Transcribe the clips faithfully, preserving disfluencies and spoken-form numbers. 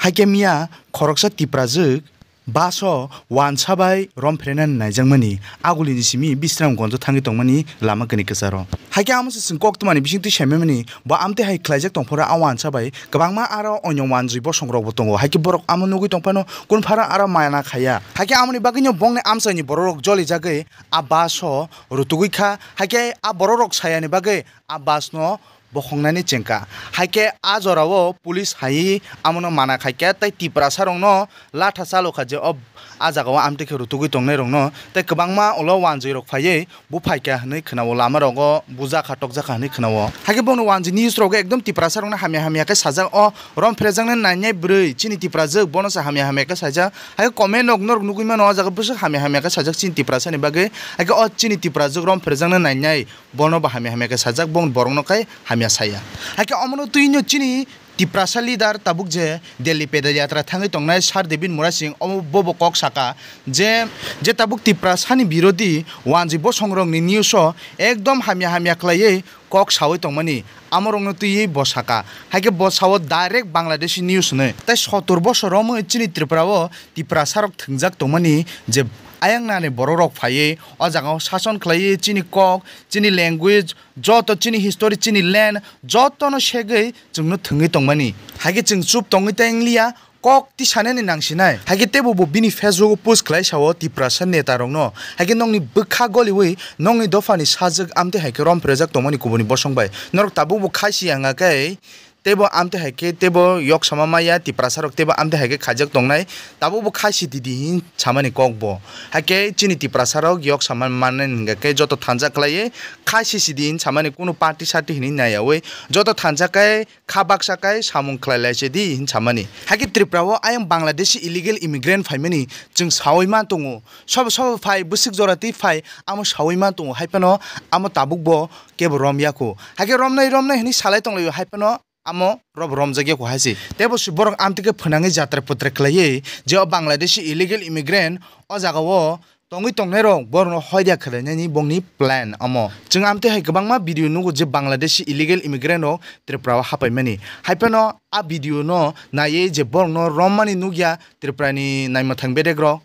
Haikhe miya khoroksa Tiprajwk bus o wansa bai rom phrenani naijakmani agulini simi Bisramganj o thangwi tongmani lama kini kwcharo. Haikhe amo se chwng koktwmani bisingtwi saimani bo amtwi hai khlaijak tongphuru a wansa bai kwbangma aro onyo wanjwi bosongrokbo tongo. Haikhe borok amo nugwi tongphano kunphara aro maya na khaiya. Haikhe amoni bagwino bongni amchaini bororok jolijagwi a bus o rutugwi kha. Haikhe a bororok sayani bagwi a bus no bokhongnani chengkha. Haikhe a jorao police hai amono mana khaikha tei Tiprasarokno latha chalokha je o a jagao amtwi khe rutugwi tongnairokno tei kwbangma ulo wanjwirok phaiwi buphaikha hwnwi khwnao, lamarogo bujakha tokjakha hwnwi khwnao. Haikhe bono wanjwi newsrogo ekdom Tiprasarokno hamya hamya khe sajak o rom phrejaknai nainai bwrwi chini Tiprajwk bono se hamya hamya khe sajak. Haikhe comment rok norok nugwi mano o jaga bwswk hamya hamya khe sajak chini Tiprasani bagwi. Haikhe o chini Tiprajwk rom phrejaknai nainai bono bo hamya hamya khe sajak, bo borokno khe hamya saya. Haikhe omono twino chini Tiprasa leader tabuk je Delhi pedal yatra thangwi tongnai Sir David Murasing omo bobo kok saka je, je tabuk Tiprasani birodhi wanjwi bosongrokni news o ekdom hamya hamya khlaiwi kok sawi tongmani amorokno twiwi bo saka. Haikhe bo sao direct Bangladeshi news hwnwi. Tei sotor bosor romwi chini Tripura o Tiprasarok thwngjak tongmani je ayang nani bororok phaiwi o jagao sason khlaiwi chini kok, chini language, joto chini history, chini land, jotono segwi chwngno thwngwi tongmani. Haikhe chwng chup tongwi ta wngliya, kok tisanani nangsinai. Haikhe teibo bo bini Facebook o post khlai sao Tiprasa netarokno. Haikhe nokni bwkha goliwi nokni dophani sajwk amtwi haikhe rom phwrejak tongmani kubuni bosong bai. Norok tabukbo khai si ya wngkha khe teibo amtwi hai khe teibo yok sama maya Tiprasarok teibo amtwi hai khe khaijak tongnai, tabukbo khai si di di hin samani kok bo. Hai khe chini Tiprasarok yok sama mannai hingka khe joto thansa khlaiwi khai si si di hin samani, kunu party sarty hinwi naiyawi joto thansa khe kha baksa khe samung khlai lai se di hin samani. Hai khe Tripura o ayang Bangladeshi illegal immigrant phaimani chwng sawi ma tongo, sobo sobo phai bwswk jora twi phai amo sawi ma tongo, hai phano amo tabukbo kebo rom ya kho. Hai khe romnai romnai hinwi salai tonglaio, hai phano amo robo romjakya kho hai se. Teibo se borok amtwi khe phwnangwi jatra patra khlaiwi je o Bangladeshi illegal immigrant o jaga o tongwi tongnairok borokno hoidia khwlainani bongni plan omo. Chwng amtwi hai kwbangma video nugo je Bangladeshi illegal immigrant rok Tripura o hapaimani. Hai phano a video no naiwi je borokno rommani nukya Tripura ni naimwthang bedek rok.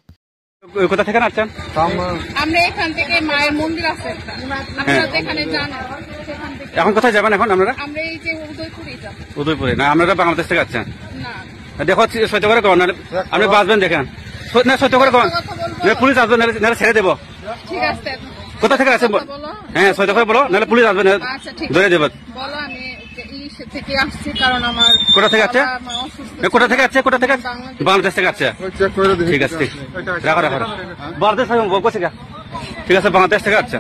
কোথা থেকে আসছেন? আমরা এখান থেকে মায়ের মন্দির আছে একটা, আপনারা যেখানে যান আর কি, সেখান থেকে। এখন কোথায় যাবেন এখন আপনারা? আমরা এই যে উদয়পুরে যাব। উদয়পুরে? না, আপনারা বাংলাদেশ থেকে আসছেন? না। দেখো, সত্য করে কন, নাহলে আপনি বাঁচবেন দেখেন। সত-, না, সত্য করে কন। কথা বলবো। না, পুলিশ আসবে, নাহলে, নাহলে ছেড়ে দেবো। ঠিক আছে। কোথা থেকে আছেন বল-, কথা বলো। হ্যাঁ, সত্য করে বলো, নাহলে পুলিশ আসবে, নাহলে আচ্ছা, ঠিক ধরে আছে। দেবে। বলো, আমি ইলিশ থেকে আসছি, কারণ আমার কোথা থেকে আসছে? বাবা মা অসুস্থ এ, কোথা ছিল। থেকে আসছে? কোথা থেকে আসছে? বাংলাদেশ। বাংলাদেশ থেকে আসছে। ওই চেক করে দেখি ঠিক আছে, ঠিক আছে। এটা আছে। রাখো, রাখো, রাখো। বাংলাদেশ থেকে বলবো, ঠিক আছে। ঠিক আছে, বাংলাদেশ থেকে আসছে।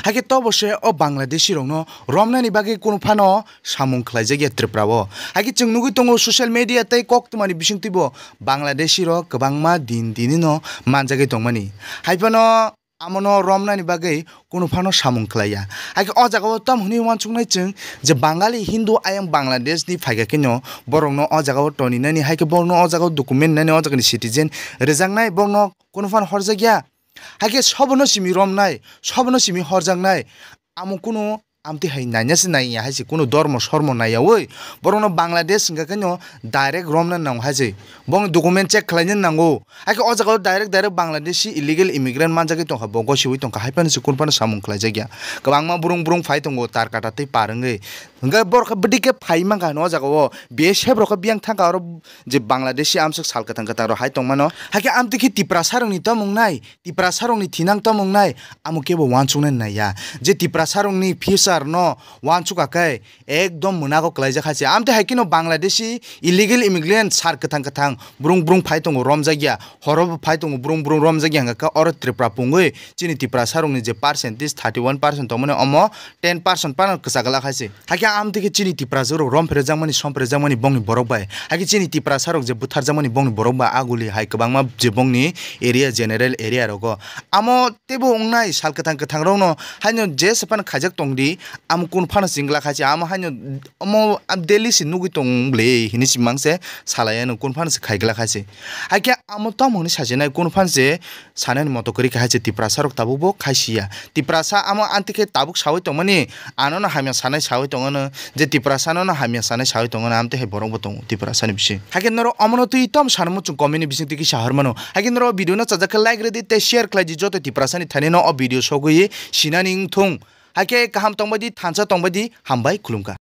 Hai khe tobo se o Bangladeshi rokno romnani bagwi kunu phano samung khlaijak ya Tripura o. Hai khe chwng nugwi tongo social media tei koktwmani bisingtwi bo Bangladeshi rok kwbangma din dinino manjagwi tongmani. Hai phano amono romnani bagwi kunu phano samung khlaiya. Hai khe o jaga o tamo hwnwi uansuknai chwng je Bangali Hindu ayang Bangladesh ni phaikha kheno borokno o jaga o toninani, hai khe borokno o jaga o document nani, o jaga ni citizen rwjaknai, borokno kunu phano horjakya. Hai khe sobono simi romnai, sobono simi horjaknai, amo kunu amtwi hai naina se naiya hai se, kunu dormo sormo naiyawi borokno Bangladesh hingka kheno direct romna nango hai se, bongni document check khlaina nango. Hai khe o jaga o direct direct Bangladeshi illegal immigrant manjagwi tongkha, bo gosiwi tongkha, hai phano se kunu phano samung khlaijakya. Kwbangma brung brung phai tongo tar kata tei par wngwi, hingke borok khe bwdwi khe phai mankha hino o jaga o, B S F rok khe biyang thangkha oro je Bangladeshi amswk sal kwthang kwthang rok hai tongmano. Hai khe amtwi khe Tiprasa rokni tomung nai, Tiprasa rokni thinang tomung nai, amo kebo uansuknai naiya. Je Tiprasa rokni future no uansukha khe ekdom mwnago kwlaijak hai se. Amtwi hai kheno Bangladeshi illegal immigrant sar kwthang kwthang brung brung phai tongo romjakya, horo bo phai tongo brung brung romjakya hingka khe oro Tripura pungwi chini Tiprasa rokni je percentage thirty one percent tongmani omo ten percent phano kwchak glak hai se. Hai khe amtwi khe chini Tiprasa rok rom phrejakmani, som phrejakmani bongni borok bai. Hai khe chini Tiprasa rok je butharjakmani bongni borok bai aguli hai kwbangma je bongni area, general area rogo. Amo teibo wngnai sal kwthang kwthang rokno haino jesa phano khaijak tongdi, Amo kunu phano chwng glak hai se, amo haino omo daily se nugwi tong bwle hini se mang se salai ano, kunu phano se khai glak hai se. Hakhe amo tamo hwnwi sajinai, kunu phano se sanani moto kwrwi kha hai se, Tiprasa rok tabuk bo khai si ya. Tiprasa amo anti khe tabuk sawi tongmani, ano no hamya sanai sawi tongano, je Tiprasa no no hamya sanai sawi tongano, amte hai borok bo tongo Tiprasa ni bising. Hakhe norok omono twi tom sanmo chwng comment ni bising twi kisa hor mano. Hakhe norok video no chajak khe like rwdi tei share khlai di, joto Tiprasa ni thani no o video sogwi sinani wng thung. Hakhe kaham tongbai di, thansa tongbai di, hambai khulumkha.